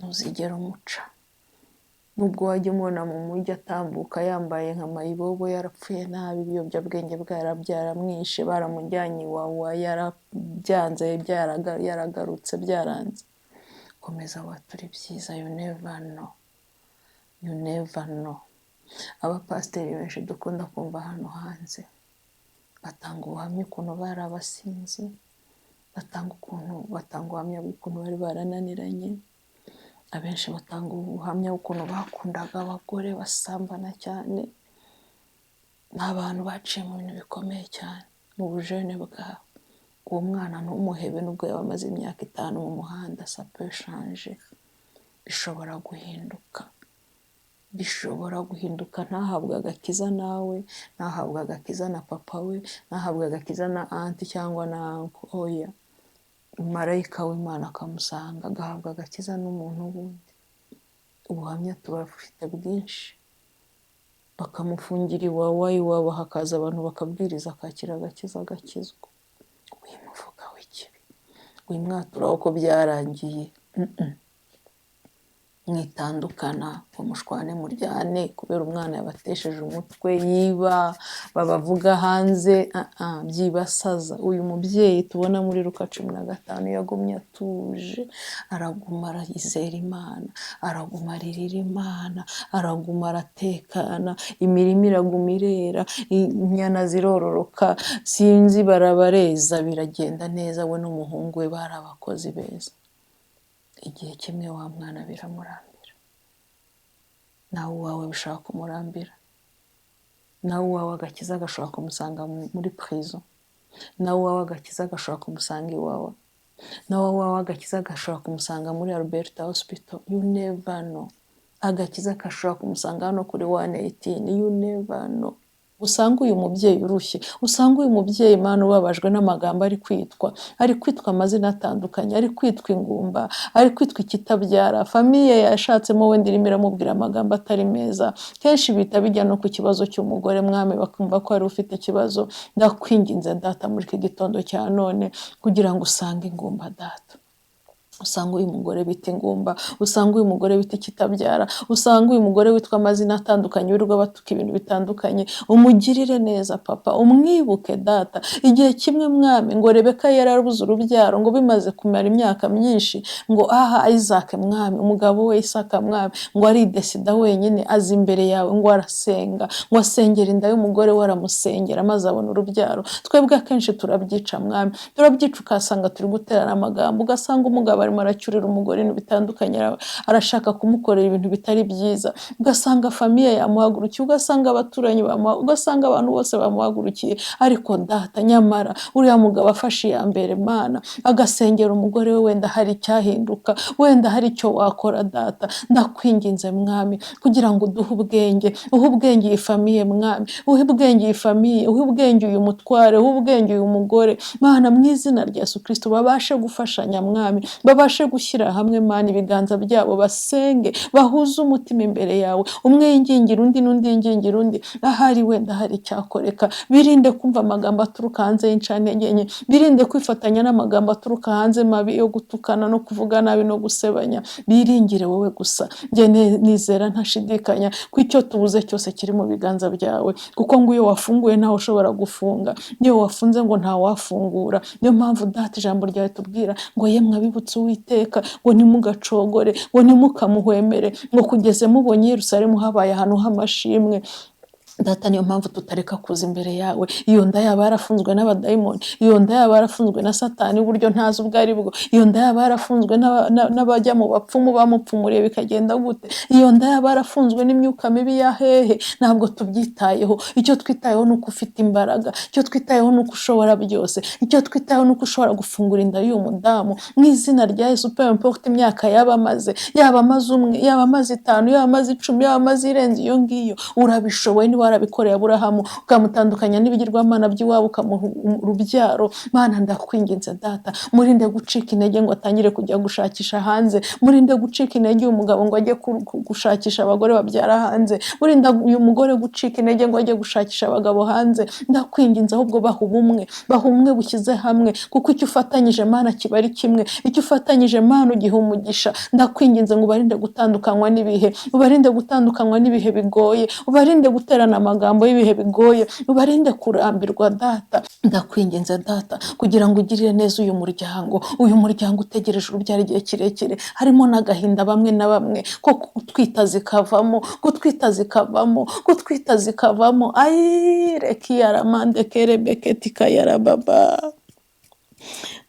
Ntuzigera umuca. Nubwo wajya umubona mu mujyi atambuka yambaye nka mayibobo, yarapfuye nabi, ibiyobyabwenge byaramwishe, baramujyanye iwawa, yarabyanze, yaragarutse, byaranze, komeza watura ibyiza. You never know, you never know. Abapasiteri benshi dukunda kumva hano hanze batanga ubuhamya ukuntu bari abasinzi, batanga ubuhamya bw'ukuntu bari barananiranye. Abenshi batanga ubuhamya bw'ukuntu bakundaga abagore, basambana cyane. Ni abantu baciye mu bintu bikomeye cyane mu bujene bwabo. Uwo mwana ntumuhebe, nubwo yaba amaze imyaka 5 mu muhanda. Ça peut changer, bishobora guhinduka, bishobora guhinduka. Ntahabwe agakiza nawe, ntahabwe agakiza na papa we, ntahabwe agakiza na aunty cyangwa na uncle. Oya, marayika w'Imana akamusanga, agahabwa agakiza n'umuntu wundi. Ubuhamya tubafite bwinshi. Bakamufungira iwawa, iwawa hakaza abantu bakabwiriza, akakira agakiza, agakizwa. Wimuvuga w'ikibi, wimwaturaho ko byarangiye. Mwitandukana ngo mushwane, muryane kubera umwana yabatesheje umutwe, yiba, babavuga hanze, byibasaza. Uyu mubyeyi tubona muri Luka 15 yagumye atuje, araguma arayizera Imana, araguma aririra Imana, araguma aratekana, imirima iraguma irera, inyana zirororoka, sinzi, barabareza, biragenda neza. We n'umuhungu we bari abakozi beza. Igihe kimwe wa mwana biramurambira. Nawe uwawe bishobora kumurambira, nawe uwawe agakiza gashobora kumusanga muri prison, nawe uwawe agakiza gashobora kumusanga iwawa, nawe uwawe agakiza gashobora kumusanga muri Alberta Hospital. You never know. Agakiza gashobora kumusanga hano kuri 118. You never know. Usanga uyu mubyeyi urushye, usanga uyu mubyeyi, Mana, ubabajwe n'amagambo ari kwitwa, ari kwitwa amazina atandukanye, ari kwitwa ingumba, ari kwitwa ikitabyara. Famille yashatsemo wenda irimo iramubwira amagambo atari meza. Kenshi bihita bijya no ku kibazo cy'umugore, Mwami, bakumva ko ari ufite ikibazo. Ndakwinginze Data, muri iki gitondo cya none, kugira ngo usange ingumba, Data, usanga uyu mugore bita ingumba, usanga uyu mugore bita ikitabyara, usanga uyu mugore witwa amazina atandukanye, wirirwa batuka ibintu bitandukanye. Umugirire neza, Papa, umwibuke Data. Igihe kimwe, Mwami, ngo Rebeka yarabuze urubyaro, ngo bimaze kumara imyaka myinshi, ngo aha Isaac, Mwami, umugabo we Isaka, Mwami, ngo aridesida wenyine, aza imbere yawe, ngo arasenga, ngo asengera inda y'umugore we, aramusengera maze abona urubyaro. Twebwe akenshi turabyica, Mwami, turabyica, ukasanga turi guterana amagambo, ugasanga umugabo arimo aracyurira umugore ibintu bitandukanye, arashaka kumukorera ibintu bitari byiza, ugasanga famille yamuhagurukiye, ugasanga abaturanyi bamuha, ugasanga abantu bose bamuhagurukiye. Ariko Data, nyamara uriya mugabo afashe iya mbere, Mana, agasengera umugore we, wenda hari icyahinduka, wenda hari icyo wakora. Data, ndakwinginze, Mwami, kugira ngo uduhe ubwenge, uhe ubwenge iyi famille, Mwami, uhe ubwenge iyi famille, uhe ubwenge uyu mutware, uhe ubwenge uyu mugore, Mana, mu izina rya Yesu Kristo, babashe gufashanya, Mwami, babashe gushyira hamwe, Mana, ibiganza byabo, basenge bahuze umutima imbere yawe, umwe yingingira undi n'undi yingingira undi. Ahari wenda hari icyakoreka. Birinde kumva amagambo aturuka hanze y'incantege nke, birinde kwifatanya n'amagambo aturuka hanze mabi yo gutukana no kuvuga nabi no gusebanya. Biringire wowe gusa. Njye nizera ntashidikanya ko icyo tubuze cyose kiri mu biganza byawe, kuko ngo iyo wafunguye ntawe ushobora gufunga, niyo wafunze ngo ntawafungura. Niyo mpamvu, Data, ijambo ryawe tubwira ngo: "Yemwe abibutse Uwiteka," ngo "ntimugacogore," ngo "ntimukamuhwemere," ngo "kugeze mubonye Yerusalemu habaye ahantu h'amashimwe." Data, niyo mpamvu tutareka kuza imbere yawe. Iyo nda yaba yarafunzwe n'abadayimoni, iyo nda yaba yarafunzwe na Satani uburyo ntazi ubwo ari bwo, iyo nda yaba yarafunzwe n'abajya mu bapfumu bamupfumuriye, bikagenda gute, iyo nda yaba yarafunzwe n'imyuka mibi ya hehe, ntabwo tubyitayeho. Icyo twitayeho ni uko ufite imbaraga, icyo twitayeho ni uko ushobora byose, icyo twitayeho ni uko ushobora gufungura inda y'uyu mudamu mu izina rya Yesu. Peu importe imyaka yaba amaze, yaba amaze umwe, yaba amaze 5, yaba amaze 10, yaba amaze irenze iyo ngiyo, urabishoboye. Niba warabikoreye Aburahamu, ukamutandukanya n'ibigirwamana by'iwabo, ukamuha urubyaro. Mana, ndakwinginze Data, murinde gucika intege ngo atangire kujya gushakisha hanze, murinde gucika intege uyu mugabo ngo ajye gushakisha abagore babyara hanze, murinde uyu mugore gucika intege ngo ajye gushakisha abagabo hanze. Ndakwinginze, ahubwo baha ubumwe, baha ubumwe bushyize hamwe, kuko icyo ufatanyije, Mana, kiba ari kimwe. Icyo ufatanyije, Mana, ugiha umugisha. Ndakwinginze ngo ubarinde gutandukanywa n'ibihe, ubarinde gutandukanywa n'ibihe bigoye, ubarinde guterana amagambo y'ibihe bigoye, ubarinde kurambirwa. Data, ndakwinginze Data, kugira ngo ugirire neza uyu muryango, uyu muryango utegereje urubyaro igihe kirekire, harimo n'agahinda bamwe na bamwe ko gutwita zikavamo, gutwita zikavamo, gutwita zikavamo. Ayi, rekiyaramande kerebeketi kayarababa,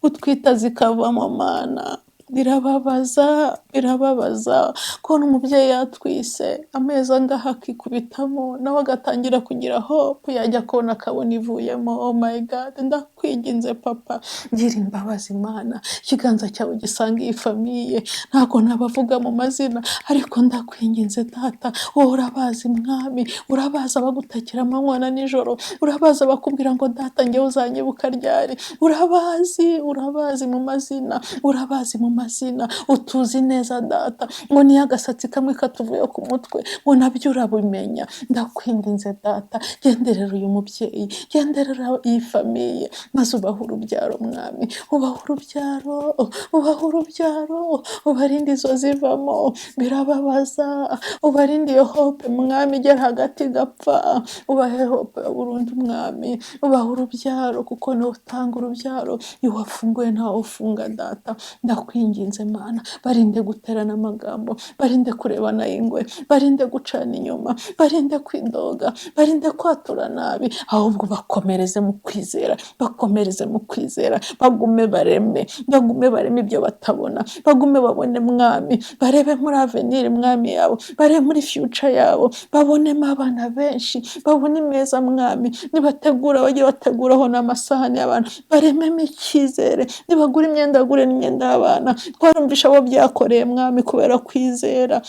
gutwita zikavamo. Mana, birababaza, birababaza kubona umubyeyi yatwise amezi angahe, akikubitamo nawe agatangira kugira hope, yajya kubona akabona ivuyemo. Oh my God! Ndakwinginze Papa, gira imbabazi. Mana, ikiganza cyawe gisanga iyi famille. Ntabwo nabavuga mu mazina, ariko ndakwinginze Data, wowe urabazi. Mwami, urabazi abagutakira amanywa na nijoro, urabazi abakubwira ngo: "Data, njyewe uzanyibuka ryari?" Urabazi, urabazi mu mazina, urabazi mu mazina. Utuzi neza Data, ngo niyo agasatsi kamwe katuvuye ku mutwe, ngo nabyo urabimenya. Ndakwinginze Data, genderera uyu mubyeyi, genderera iyi famille, maze ubahe urubyaro. Mwami, ubahe urubyaro, ubahe urubyaro, ubarinde izo zivamo, birababaza. Ubarinde iyo hope, Mwami, igera hagati igapfa. Ubahe hope ya burundu. Mwami, ubahe urubyaro, kuko niwe utanga urubyaro. Iyo wafunguye ntawe ufunga. Data, ndakwinginze Mana, barinde guterana amagambo, barinde kurebana ingwe, barinde gucana inyuma, barinde kwidoga, barinde kwatura nabi, ahubwo bakomereze mu kwizera, bakomereze mu kwizera, bagume bareme, bagume bareme ibyo batabona, bagume babone. Mwami, barebe muri avenir, Mwami, yabo, barebe muri future yabo, babonemo abana benshi, babone imeza. Mwami, nibategura bajye bateguraho n'amasahani y'abantu, barememo icyizere. Nibagura imyenda, bagure n'imyenda y'abana. Twarumvisha abo byakoreye, Mwami, kubera kwizera,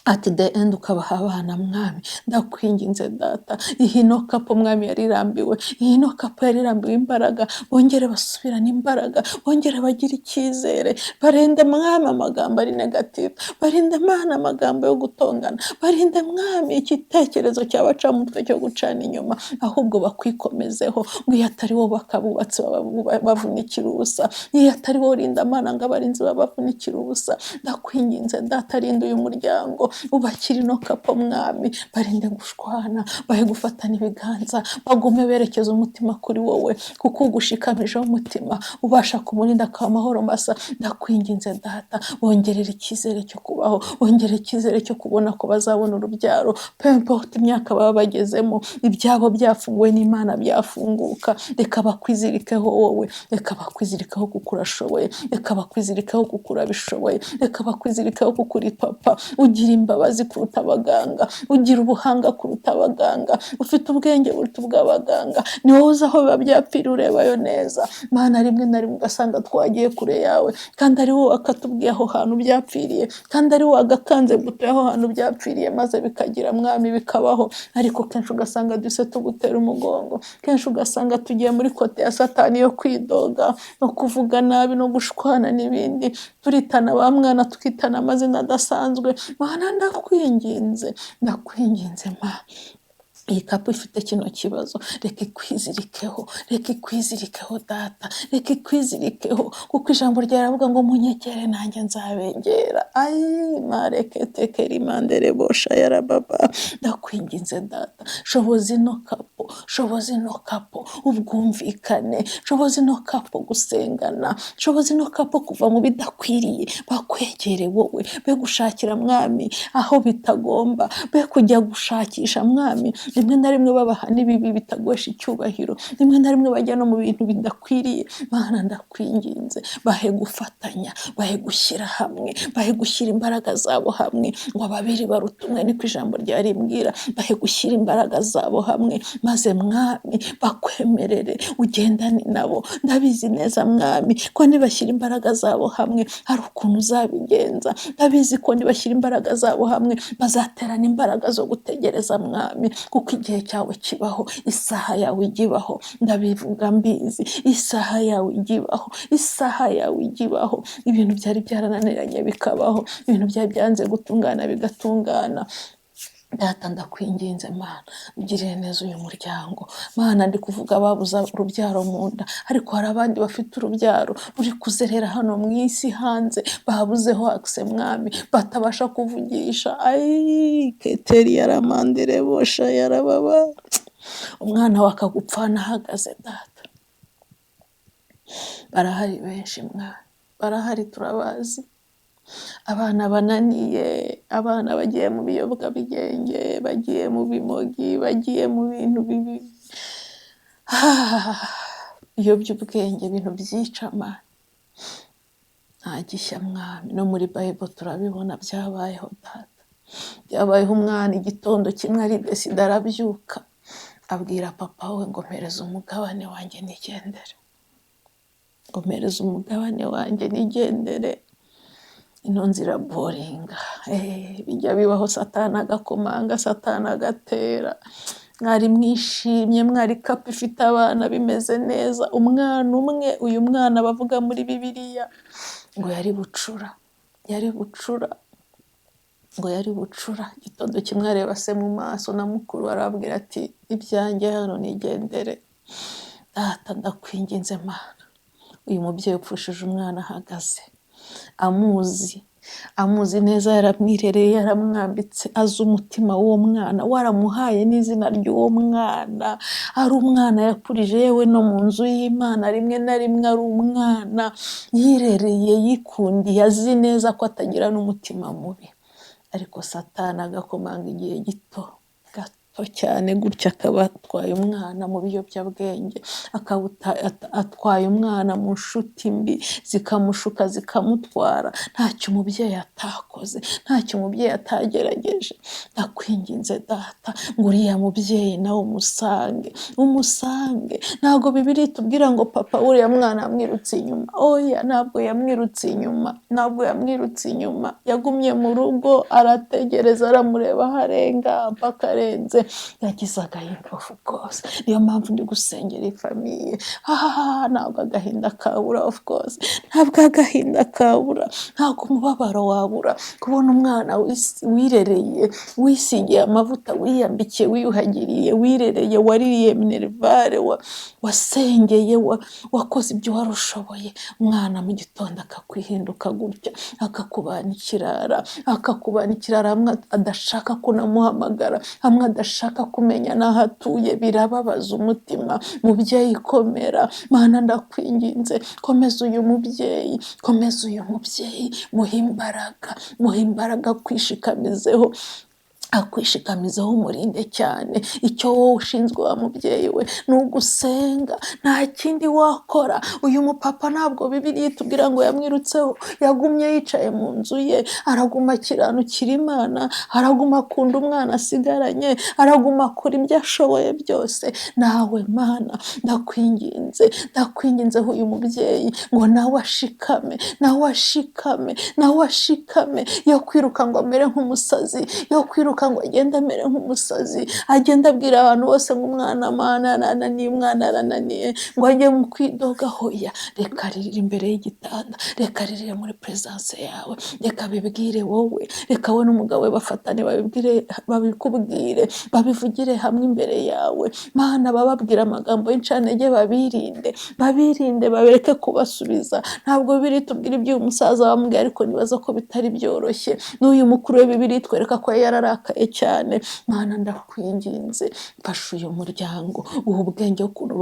at the end ukabaha abana. Mwami, ndakwinginze Data, iyi no couple, Mwami, yarirambiwe, iyi no couple yarirambiwe imbaraga, bongere basubirane imbaraga, bongere bagire icyizere. Barinde, Mwami, amagambo ari negative, barinde, Mana, amagambo yo gutongana, barinde, Mwami, igitekerezo cyabaca mu mutwe cyo gucana inyuma, ahubwo bakwikomezeho, ngo iyo atari wowe bakabubatsi baba bavunikira ubusa, iyo atari wowe urinda, Mana, ngo abarinzi baba bavunikira ubusa. Ndakwinginze Data, rinda uyu muryango, ubakire ino couple. Mwami, barinde gushwana, bahe gufatana ibiganza, bagume berekeza umutima kuri wowe, kuko ugushikamijeho umutima ubasha kumurinda akaba amahoro masa. Ndakwinginze Data, bongerera icyizere cyo kubaho, bongerera icyizere cyo kubona ko bazabona urubyaro, peu importe imyaka baba bagezemo. Ibyabo byafunguwe n'Imana byafunguka. Reka bakwizirikeho wowe, reka bakwizirikeho kuko urashoboye, reka bakwizirikeho kuko urabishoboye, reka bakwizirikeho kuko uri Papa ugira imbabazi kuruta abaganga, ugira ubuhanga kuruta abaganga, ufite ubwenge buruta ubw'abaganga. Ni wowe uzi aho biba byapfira, urebayo neza. Mana, rimwe na rimwe ugasanga twagiye kure yawe, kandi ari wowe akatubwiye aho hantu byapfiriye, kandi ari wowe agakanze buto aho hantu byapfiriye, maze bikagira, Mwami, bikabaho. Ariko kenshi ugasanga duse tugutera umugongo, kenshi ugasanga tugiye muri côté ya Satani yo kwidoga no kuvuga nabi no gushwana n'ibindi, turitana ba mwana, tukitana amazina adasanzwe. Mana, ndakwinginze, ndakwinginze Ma, iyi couple ifite kino kibazo, reka ikwizirikeho, reka ikwizirikeho Data, reka ikwizirikeho, kuko ijambo ryawe ngo: "Munyegere nanjye nzabegera." Ayi mareketekeri mandere bosha yarababa. Ndakwinginze Data, shoboza ino couple, shoboza ino couple ubwumvikane, shoboza ino couple gusengana, shoboza ino couple kuva mu bidakwiriye, bakwegere wowe, be gushakira, Mwami, aho bitagomba, be kujya gushakisha, Mwami, rimwe na rimwe babaha n'ibibi bitaguhesha icyubahiro, rimwe na rimwe bajya no mu bintu bidakwiriye. Mana, ndakwinginze, bahe gufatanya, bahe gushyira hamwe, bahe gushyira imbaraga zabo hamwe, ngo ababiri baruta umwe, niko ijambo ryarimbwira. Bahe gushyira imbaraga zabo hamwe, maze, Mwami, bakwemerere ugendane nabo. Ndabizi neza, Mwami, ko nibashyira imbaraga zabo hamwe hari ukuntu uzabigenza. Ndabizi ko nibashyira imbaraga zabo hamwe bazaterana imbaraga zo gutegereza, Mwami, kuko Kuko igihe cyawe kibaho, isaha yawe ijya ibaho. Ndabivuga mbizi, isaha yawe ijya ibaho, isaha yawe ijya ibaho. Ibintu byari byarananiranye bikabaho, ibintu byari byanze gutungana bigatungana. Data, ndakwinginze Mana, ugirire neza uyu muryango. Mana, ndi kuvuga babuze urubyaro mu nda, ariko hari abandi bafite urubyaro ruri kuzerera hano mu isi hanze, babuzeho akise Mwami, batabasha kuvugisha. Ayi keteri yaramandire bosha yarababa, umwana wakagupfana ahagaze. Data, barahari benshi Mwami, barahari, turabazi. Abana bananiye, abana bagiye mu biyobyabwenge, bagiye mu bimogi, bagiye mu bintu bibi biyobyabwenge, ibintu byica. Mana, nta gishya Mwami, no muri Bible turabibona, byabayeho Data, byabayeho. Umwana igitondo kimwe ari desida, arabyuka abwira papa we ngo: "Mpereza umugabane wanjye nigendere," ngo: "Mpereza umugabane wanjye nigendere, ino nzira boringa." Bijya bibaho, Satani agakomanga, Satani agatera. Mwari mwishimye, mwari couple ifite abana bimeze neza, umwana umwe. Uyu mwana bavuga muri Bibiliya ngo yari bucura, yari bucura, ngo yari bucura. Igitondo kimwe areba se mu maso na mukuru, arababwira ati: "Ibyanjye hano, nigendere." Data, ndakwinginze Mana, uyu mubyeyi upfushije umwana ahagaze, amuzi, amuzi neza, yaramwirereye, yaramwambitse, azi umutima w'uwo mwana, waramuhaye n'izina ry'uwo mwana, ari umwana yakurije yewe no mu nzu y'Imana rimwe na rimwe, ari umwana yirereye, yikundiye, azi neza ko atagira n'umutima mubi, ariko Satani agakomanga igihe gito gato cyane gutya, akaba atwaye umwana mu biyobyabwenge, akaba atwaye umwana mu nshuti mbi zikamushuka zikamutwara. Ntacyo umubyeyi atakoze, ntacyo umubyeyi atagerageje. Ndakwinginze Data, ngo uriya mubyeyi nawe umusange, umusange. Ntabwo Bibiliya itubwira ngo papa uriya mwana yamwirutse inyuma. Oya, ntabwo yamwirutse inyuma, ntabwo yamwirutse inyuma. Yagumye mu rugo arategereza, aramureba aho arenga mpaka arenze. Yagize agahinda, of course. Niyo mpamvu ndi gusengera i famille. Ntabwo agahinda kabura, of course, ntabwo agahinda kabura, ntabwo umubabaro wabura kubona umwana wirereye, wisigiye amavuta, wiyambikiye, wiyuhagiriye, wirereye, waririye minerval, wasengeye, wakoze ibyo wari ushoboye, umwana mu gitondo akakwihinduka gutya, akakubana ikirara, akakubana ikirara, hamwe adashaka kunamuhamagara, hamwe adashaka kumenya n'aho atuye. Birababaza umutima. Mubyeyi, komera. Mana, ndakwinginze, komeza uyu mubyeyi, komeza uyu mubyeyi, muhe imbaraga, muhe imbaraga, kwishikamizeho, akwishikamizaho, umurinde cyane. Icyo wowe ushinzwe, wa mubyeyi we, ni ugusenga, nta kindi wakora. Uyu mupapa ntabwo Bibiliya itubwira ngo yamwirutseho. Yagumye yicaye mu nzu ye, araguma akiranukira Imana, araguma akunda umwana asigaranye, araguma akora ibyo ashoboye byose. Nawe Mana, ndakwinginze, ndakwinginze uyu mubyeyi ngo nawe ashikame, nawe ashikame, nawe ashikame, yo kwiruka ngo amere nk'umusazi, yo kwiruka ngo agende amere nk'umusazi, agende abwira abantu bose ngo umwana, Mana, arananiye, umwana arananiye, ngo ajye mu kwidoga. Hoya, reka aririre imbere y'igitanda, reka aririre muri presence yawe, reka bibwire wowe, reka we n'umugabo we bafatane babibwire, babikubwire, babivugire hamwe imbere yawe Mana. Bababwira amagambo y'incantege babirinde, babirinde, babereke kubasubiza. Ntabwo biri tubwira iby'uyu musaza bamubwiye, ariko nibaza ko bitari byoroshye. N'uyu mukuru we Bibiliya itwereka ko yararakaye cyane. Mana, ndakwinginze, mfasha uyu muryango, uha ubwenge ukuntu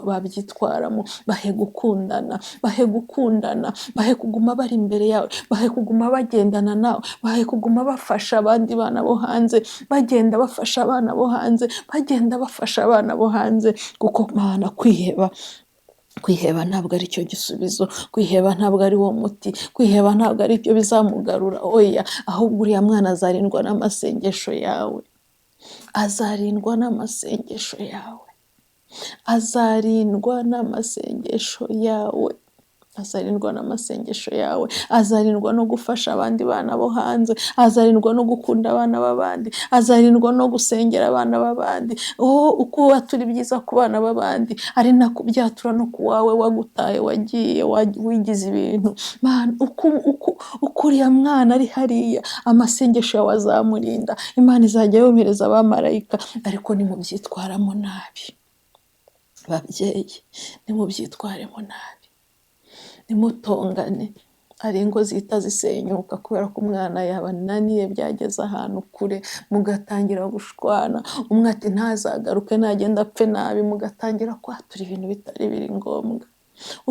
babyitwaramo, bahe gukundana, bahe gukundana, bahe kuguma bari imbere yawe, bahe kuguma bagendana nawe, bahe kuguma bafasha abandi bana bo hanze, bagenda bafasha abana bo hanze, bagenda bafasha abana bo hanze. Kuko Mana, kwiheba, kwiheba ntabwo ari cyo gisubizo, kwiheba ntabwo ari wo muti, kwiheba ntabwo ari byo bizamugarura. Oya, ahubwo uriya mwana azarindwa n'amasengesho yawe, azarindwa n'amasengesho yawe, azarindwa n'amasengesho yawe. Azarindwa n'amasengesho yawe, azarindwa no gufasha abandi bana bo hanze, azarindwa no gukunda abana b'abandi, azarindwa no gusengera abana b'abandi. Oh, uko watura ibyiza ku bana b'abandi ari nako ubyatura no ku wawe wagutaye, wagiye wigize ibintu. Mana, uko uriya mwana ari hariya, amasengesho yawe azamurinda, Imana izajya yohereza abamarayika. Ariko nimubyitwaramo nabi, babyeyi, nimubyitwaremo nabi, nimutongane. Hari ingo zihita zisenyuka kubera ko umwana yabananiye, byageze ahantu kure, mugatangira gushwana, umwe ati ntazagaruke, nagenda apfe nabi, mugatangira kwatura ibintu bitari biri ngombwa.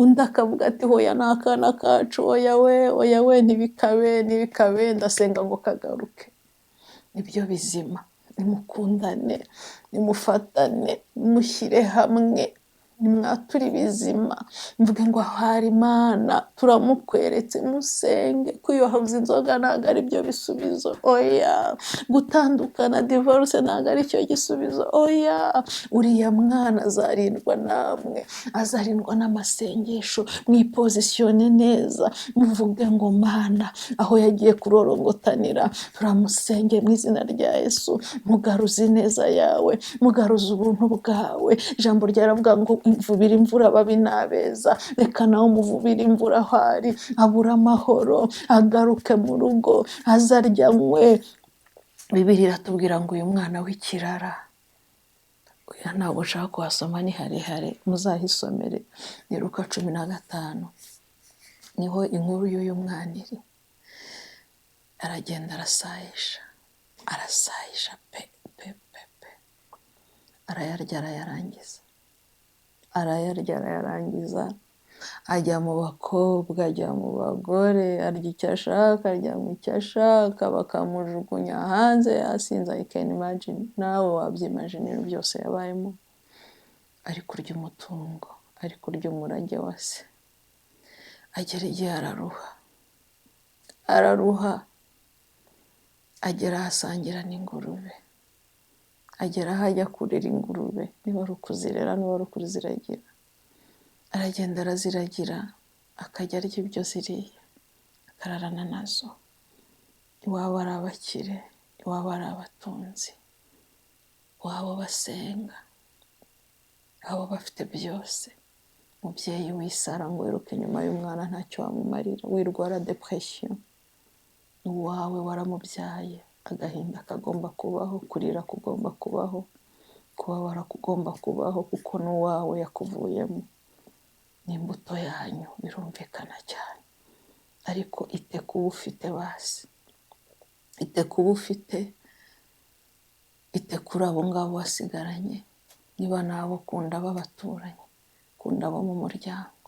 Undi akavuga ati hoya, ni akana kacu, oya we, oya we, ntibikabe, ntibikabe, ndasenga ngo kagaruke. Nibyo bizima. Nimukundane, nimufatane, mushyire hamwe, nimwature ibizima, mvuge ngo ahari Imana turamukweretse, musenge. Kwiyohaza inzoga ntabwo ari byo bisubizo, oya. Gutandukana, divorce, ntabwo ari cyo gisubizo, oya. Uriya mwana azarindwa namwe, azarindwa n'amasengesho. Mwipositione neza, muvuge ngo Mana, aho yagiye kurorongotanira, turamusenge mu izina rya Yesu, mugaruze ineza yawe, mugaruze ubuntu bwawe. Ijambo ryaravuga ngo mvubira imvura ababi n'abeza, reka nawe umuvubire imvura aho ari, abure amahoro, agaruke mu rugo, azarya anywe. Bibiliya iratubwira ngo uyu mwana w'ikirara, oya, ntabwo nshaka kuhasoma, ni harehare, muzahisomere, ni Luka 15, niho inkuru y'uyu mwana iri. Aragenda arasayisha, arasayisha pe pe pe pe, arayarya arayarangiza, arayarya arayarangiza, ajya mu bakobwa, ajya mu bagore, arya icyo ashaka, aryama icyo ashaka, bakamujugunya hanze yasinze. I can imagine, nawe wabyimagine, ibintu byose yabayemo, ari kurya umutungo, ari kurya umurage wa se. Agera igihe araruha, araruha, agera ahasangira n'ingurube, agera aho ajya kurera ingurube, niba ari ukuzirera, niba ari ukuziragira, aragenda araziragira, akajya arya ibyo ziriye, akararana nazo. Iwabo ari abakire, iwabo ari abatunzi, iwabo basenga, iwabo bafite byose. Mubyeyi wisara ngo wiruke inyuma y'umwana, ntacyo wamumarira, wirwara depression. Uwawe waramubyaye, agahinda kagomba kubaho, kurira kugomba kubaho, kubabara kugomba kubaho, kuko n'uwawe yakuvuyemo, ni imbuto yanyu, birumvikana cyane. Ariko ite kuba ufite basi, ite kuba ufite, ite kuri abo ngabo wasigaranye, niba nabo kunda b'abaturanyi, kunda abo mu muryango,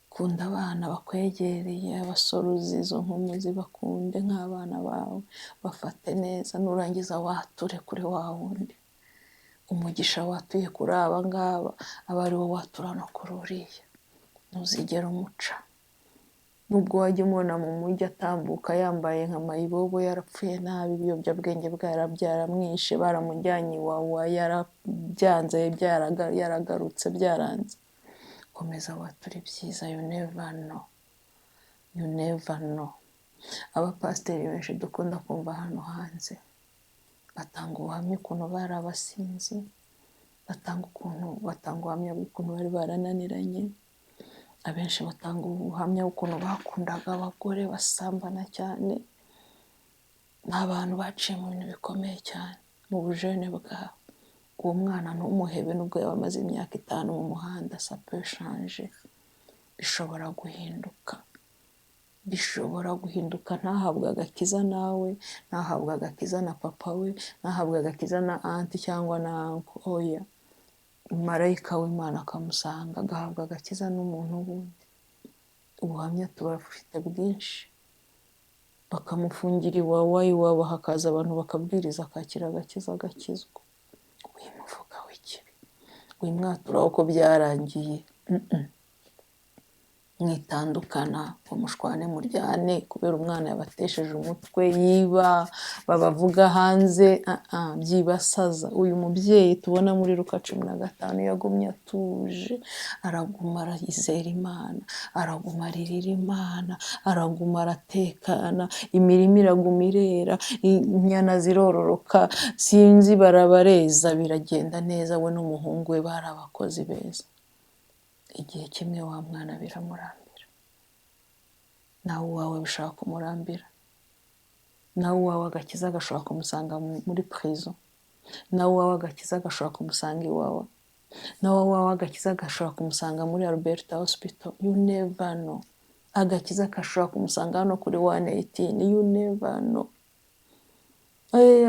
kunda abana bakwegereye, abasore uzi, izo nkumi zibakunde nk'abana bawe, bafate neza. Nurangiza wature kuri wa wundi. Umugisha watuye kuri aba ngaba aba ari wo watura no kuri uriya. Ntuzigere umuca, nubwo wajya umubona mu mujyi atambuka yambaye nka mayibobo, yarapfuye nabi, ibiyobyabwenge byaramwishe, baramujyanye iwawa yarabyanze, yaragarutse byaranze, komeza watura ibyiza. You never know, you never know. Abapasiteri benshi dukunda kumva hano hanze batanga ubuhamya ukuntu bari abasinzi, batanga ubuhamya bw'ukuntu bari barananiranye. Abenshi batanga ubuhamya bw'ukuntu bakundaga abagore basambana cyane. Ni abantu baciye mu bintu bikomeye cyane mu bujene bwabo. Uwo mwana ntumuhebe, nubwo yaba amaze imyaka 5 mu muhanda, ça peut changer, bishobora guhinduka, bishobora guhinduka. Ntahabwe agakiza nawe, ntahabwe agakiza na papa we, ntahabwe agakiza na aunty cyangwa na uncle, oya, marayika w'Imana akamusanga, agahabwa agakiza n'umuntu wundi. Ubuhamya tubafite bwinshi. Bakamufungira iwawa, iwabo hakaza abantu bakabwiriza, akakira agakiza, agakizwa. Wimuvuga w'ikibi, wimwaturaho ko byarangiye. Mwitandukana ngo mushwane muryane kubera umwana yabatesheje umutwe, yiba, babavuga hanze, byibasaza. Uyu mubyeyi tubona muri Luka 15 yagumye atuje, araguma arayizera Imana, araguma aririra Imana, araguma aratekana, imirima iraguma irera, inyana zirororoka, sinzi barabareza, biragenda neza, we n'umuhungu we bari abakozi beza. Igihe kimwe wa mwana biramurambira, nawe uwawe bishobora kumurambira, nawe uwawe agakiza gashobora kumusanga muri prison, nawe uwawe agakiza gashobora kumusanga iwawa, nawe uwawe agakiza gashobora kumusanga muri Alberta Hospital, you never know. Agakiza gashobora kumusanga hano kuri 118, you never know.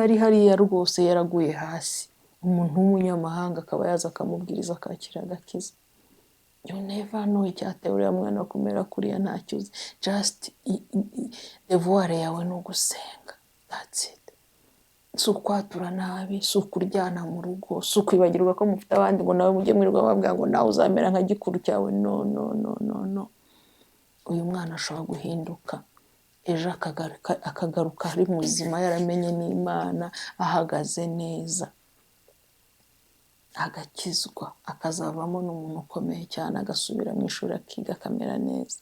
Ari hariya rwose yaraguye hasi, umuntu w'umunyamahanga akaba yaza akamubwiriza akakira agakiza. You never know icyateye uriya mwana kumera kuriya, ntacyo uzi. Just devoir yawe ni ugusenga, that's it. Si ukwatura nabi, si ukuryana mu rugo, si ukwibagirwa ko mufite abandi ngo nawe mujye mwirirwa babwira ngo nawe uzamera nka gikuru cyawe. No, no, no, no, no. Uyu mwana ashobora guhinduka ejo akagaruka ari muzima, yaramenye n'Imana, ahagaze neza, agakizwa, akazavamo n'umuntu ukomeye cyane, agasubira mu ishuri akiga akamera neza.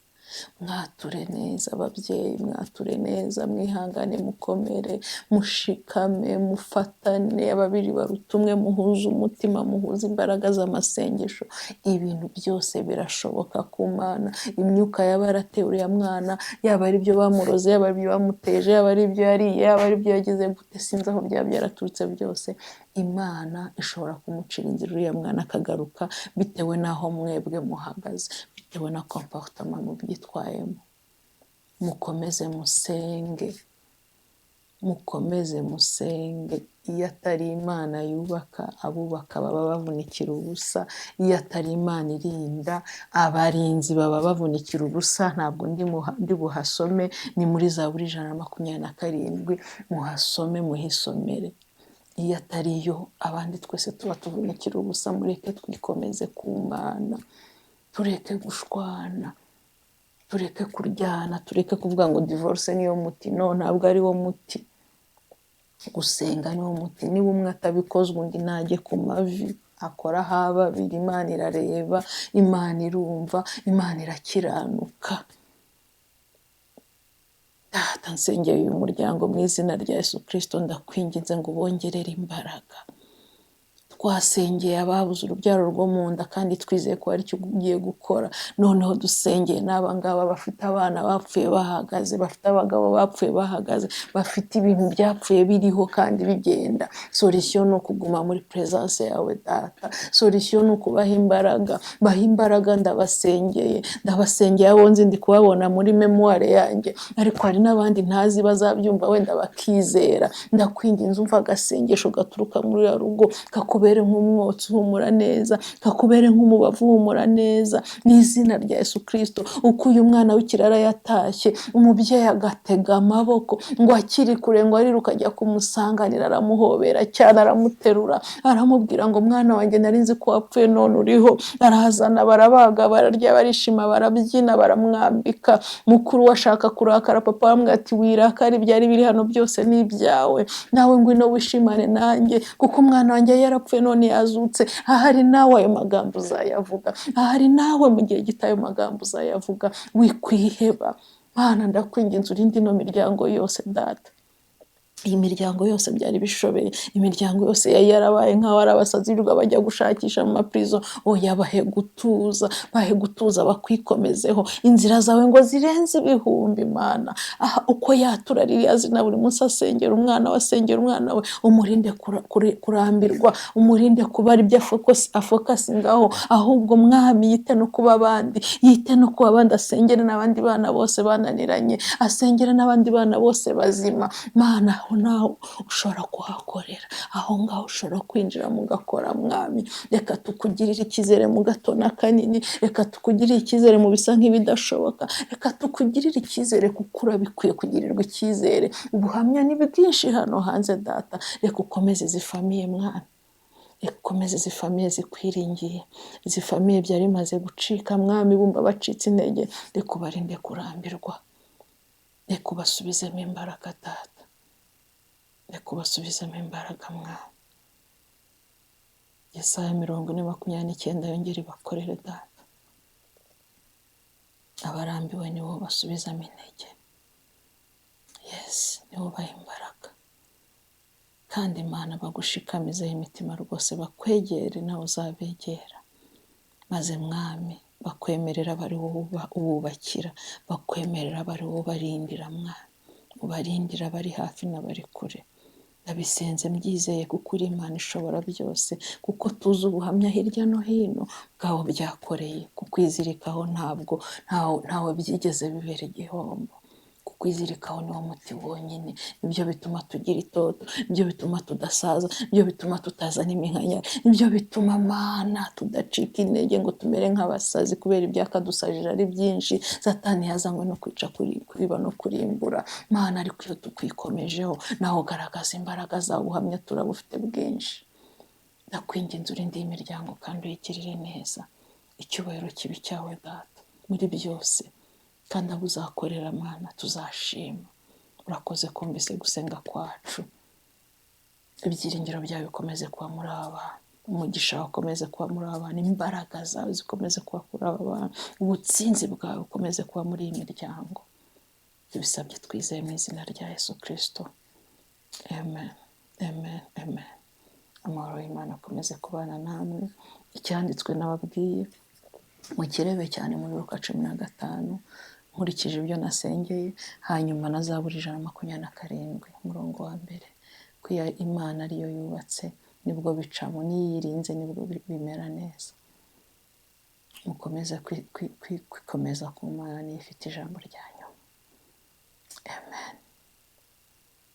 Mwature neza ababyeyi, mwature neza, mwihangane, mukomere, mushikame, mufatane, ababiri baruta umwe, muhuze umutima, muhuze imbaraga z'amasengesho. Ibintu byose birashoboka ku Mana. Imyuka yaba yarateye uriya mwana, yaba ari ibyo bamuroze, yaba ari ibyo bamuteje, yaba ari ibyo yariye, yaba ari ibyo yagize gute, sinzi aho byaba byaraturutse byose, Imana ishobora kumucira inzira uriya mwana akagaruka, bitewe n'aho mwebwe muhagaze, bitewe na comportement mubyitwayemo. Mukomeze musenge, mukomeze musenge. Iyo atari Imana yubaka, abubaka baba bavunikira ubusa. Iyo atari Imana irinda, abarinzi baba bavunikira ubusa. Ntabwo ndi buhasome, ni muri Zaburi 127, muhasome muhisomere. Iyo atari yo, abandi twese tuba tuvunikira ubusa. Mureke twikomeze ku Mana, tureke gushwana, tureke kuryana, tureke kuvuga ngo divorce niyo muti. No, ntabwo ari wo muti. Gusenga niwo muti. Niba umwe atabikozwe, undi najye ku mavi akora aho ababiri. Imana irareba, Imana irumva, Imana irakiranuka. Data, nsengeye uyu muryango mu izina rya Yesu Kirisito, ndakwinginze ngo ubongerere imbaraga. Twasengeye ababuze urubyaro rwo mu nda kandi twizeye ko hari icyo ugiye gukora. Noneho dusengeye n'aba ngaba bafite abana bapfuye bahagaze, bafite abagabo bapfuye bahagaze, bafite ibintu byapfuye biriho kandi bigenda. Solution ni ukuguma muri presence yawe, Data. Solution ni ukubaha imbaraga. Baha imbaraga, ndabasengeye, ndabasengeye. Abo nzi ndi kubabona muri mémoire yanjye, ariko hari n'abandi ntazi bazabyumva wenda bakizera. Ndakwinginze, umva agasengesho gaturuka muri uriya rugo kakubere nk'umwotsi uhumura neza, kakubere nk'umubavu uhumura neza, mu izina rya Yesu Kirisito. Uko uyu mwana w'ikirara yatashye, umubyeyi agatega amaboko ngo akiri kure, ngo ariruka ajya kumusanganira, aramuhobera cyane, aramuterura, aramubwira ngo: "Mwana wanjye, nari nzi ko wapfuye none uriho." Arazana, barabaga, bararya, barishima, barabyina, baramwambika. Mukuru we ashaka kurakara, papa aramubwira ati: "Wirakara, ibyari biri hano byose ni ibyawe, nawe ngwino wishimane nanjye kuko umwana wanjye yarapfuye none yazutse." Ahari nawe ayo magambo uzayavuga, ahari nawe mu gihe gito ayo magambo uzayavuga. Wikwiheba. Mana, ndakwinginze urinde ino miryango yose, Data. Iyi miryango yose byari bishobeye, imiryango yose yari yarabaye nk'aho ari abasazi birirwa bajya gushakisha mu ma prison, oya, bahe gutuza, bahe gutuza, bakwikomezeho. Inzira zawe ngo zirenze ibihumbi, Mana. Aha uko yatura ririya zina buri munsi, asengera umwana we, asengera umwana we, umurinde kurambirwa, umurinde kuba ari ibyo afocusingaho, ahubwo Mwami yite no kuba abandi, yite no kuba abandi, asengere n'abandi bana bose bananiranye, asengere n'abandi bana bose bazima. Mana, aho naho ushobora kuhakorera, aho ngaho ushobora kwinjira mugakora. Mwami, reka tukugirire icyizere mu gato na kanini, reka tukugirire icyizere mu bisa nk'ibidashoboka, reka tukugirire icyizere kuko urabikwiye kugirirwa icyizere. Ubuhamya ni bwinshi hano hanze. Data, reka ukomeze izi famille, Mwami. Ikomeze izi famille zikwiringiye, izi famille byari bimaze gucika, Mwami, bumva bacitse intege, reka ubarinde kurambirwa, reka ubasubizemo imbaraga, Data, reka ubasubizemo imbaraga, Mwami. Yesaya 40:29 yongere ibakorere, Data. Abarambiwe nibo basubizamo intege, yes, nibo ubaha imbaraga. Kandi Imana, bagushikamizeho imitima rwose, bakwegere nawe uzabegera, maze Mwami, bakwemerera bari wowe ububakira, bakwemerera bari wowe ubarindira, Mwami, ubarindira bari hafi n'abari kure. Ndabisenze mbyizeye kuko uri Imana ishobora byose, kuko tuzi ubuhamya hirya no hino bwawe byakoreye. Kukwizirikaho ntabwo ntawe byigeze bibera igihombo. Kukwizirikaho niwo muti wonyine, nibyo bituma tugira itoto, nibyo bituma tudasaza, nibyo bituma tutazana iminkanyari, nibyo bituma, Mana, tudacika intege ngo tumere nk'abasazi kubera ibyakadusajije ari byinshi. Satani yazanywe no kwica, kwiba no kurimbura, Mana, ariko iyo tukwikomejeho nawe ugaragaza imbaraga zawe, ubuhamya turabufite bwinshi. Ndakwinginze urinde iyi miryango kandi uyigirire neza. Icyubahiro kibe cyawe, Data, muri byose, kandi abo uzakorera, Mana, tuzashima. Urakoze kumvise gusenga kwacu. Ibyiringiro byawe bikomeze kuba muri aba bantu, umugisha wawe ukomeze kuba muri aba bantu, imbaraga zawe zikomeze kuba kuri aba bantu, ubutsinzi bwawe bukomeze kuba muri iyi miryango. Tubisabye twizeye mu izina rya Yesu Kirisito, amen, amen, amen. Amahoro y'Imana akomeze kubana namwe. Icyanditswe nababwiye mukirebe cyane muri Luka 15, nkurikije ibyo nasengeye, hanyuma na Zaburi 127 umurongo wa mbere, ko iyo Imana ariyo yubatse nibwo bicamo, n'iyo irinze nibwo bimera neza. Mukomeze kwikomeza ku Mana, niyo ifite ijambo rya nyuma.